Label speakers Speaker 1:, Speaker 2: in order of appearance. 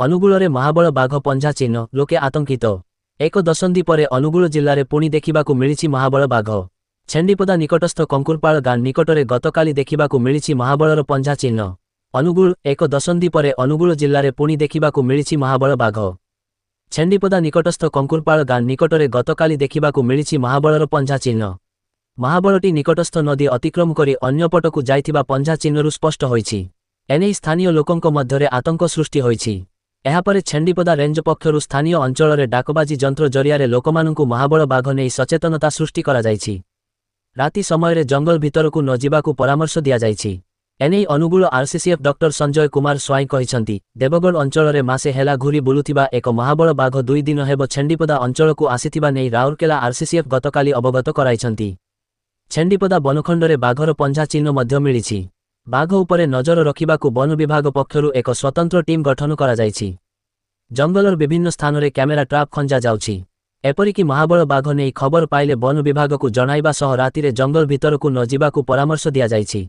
Speaker 1: ଅନୁଗୁଳରେ ମହାବଳ ବାଘ ପଞ୍ଝା ଚିହ୍ନ, ଲୋକେ ଆତଙ୍କିତ। ଏକ ଦଶନ୍ଧି ପରେ ଅନୁଗୁଳ ଜିଲ୍ଲାରେ ପୁଣି ଦେଖିବାକୁ ମିଳିଛି ମହାବଳ ବାଘ। ଛେଣ୍ଡିପଦା ନିକଟସ୍ଥ କଙ୍କୁରପାଳ ଗାଁ ନିକଟରେ ଗତକାଲି ଦେଖିବାକୁ ମିଳିଛି ମହାବଳର ପଞ୍ଝା ଚିହ୍ନ। ଅନୁଗୁଳ, ଏକ ଦଶନ୍ଧି ପରେ ଅନୁଗୁଳ ଜିଲ୍ଲାରେ ପୁଣି ଦେଖିବାକୁ ମିଳିଛି ମହାବଳ ବାଘ। ଛେଣ୍ଡିପଦା ନିକଟସ୍ଥ କଙ୍କୁରପାଳ ଗାଁ ନିକଟରେ ଗତକାଲି ଦେଖିବାକୁ ମିଳିଛି ମହାବଳର ପଞ୍ଝା ଚିହ୍ନ। ମହାବଳଟି ନିକଟସ୍ଥ ନଦୀ ଅତିକ୍ରମ କରି ଅନ୍ୟପଟକୁ ଯାଇଥିବା ପଞ୍ଝା ଚିହ୍ନରୁ ସ୍ପଷ୍ଟ ହୋଇଛି। ଏନେଇ ସ୍ଥାନୀୟ ଲୋକଙ୍କ ମଧ୍ୟରେ ଆତଙ୍କ ସୃଷ୍ଟି ହୋଇଛି। ଏହାପରେ ଛେଣ୍ଡିପଦା ରେଞ୍ଜ ପକ୍ଷରୁ ସ୍ଥାନୀୟ ଅଞ୍ଚଳରେ ଡାକବାଜି ଯନ୍ତ୍ର ଜରିଆରେ ଲୋକମାନଙ୍କୁ ମହାବଳ ବାଘ ନେଇ ସଚେତନତା ସୃଷ୍ଟି କରାଯାଇଛି। ରାତି ସମୟରେ ଜଙ୍ଗଲ ଭିତରକୁ ନ ଯିବାକୁ ପରାମର୍ଶ ଦିଆଯାଇଛି। ଏନେଇ ଅନୁଗୁଳ ଆରସିସିଏଫ୍ ଡକ୍ଟର ସଞ୍ଜୟ କୁମାର ସ୍ୱାଇଁ କହିଛନ୍ତି, ଦେବଗଡ଼ ଅଞ୍ଚଳରେ ମାସେ ହେଲା ଘୁରି ବୁଲୁଥିବା ଏକ ମହାବଳ ବାଘ 2 ଦିନ ହେବ ଛେଣ୍ଡିପଦା ଅଞ୍ଚଳକୁ ଆସିଥିବା ନେଇ ରାଉରକେଲା ଆରସିସିଏଫ୍ ଗତକାଲି ଅବଗତ କରାଇଛନ୍ତି। ଛେଣ୍ଡିପଦା ବନଖଣ୍ଡରେ ବାଘର ପଞ୍ଝା ଚିହ୍ନ ମଧ୍ୟ ମିଳିଛି। ବାଘ ଉପରେ ନଜର ରଖିବାକୁ ବନ ବିଭାଗ ପକ୍ଷରୁ ଏକ ସ୍ୱତନ୍ତ୍ର ଟିମ୍ ଗଠନ କରାଯାଇଛି। ଜଙ୍ଗଲର ବିଭିନ୍ନ ସ୍ଥାନରେ କ୍ୟାମେରା ଟ୍ରାପ୍ ଖଞ୍ଜା ଯାଉଛି। ଏପରିକି ମହାବଳ ବାଘ ନେଇ ଖବର ପାଇଲେ ବନ ବିଭାଗକୁ ଜଣାଇବା ସହ ରାତିରେ ଜଙ୍ଗଲ ଭିତରକୁ ନ ଯିବାକୁ ପରାମର୍ଶ ଦିଆଯାଇଛି।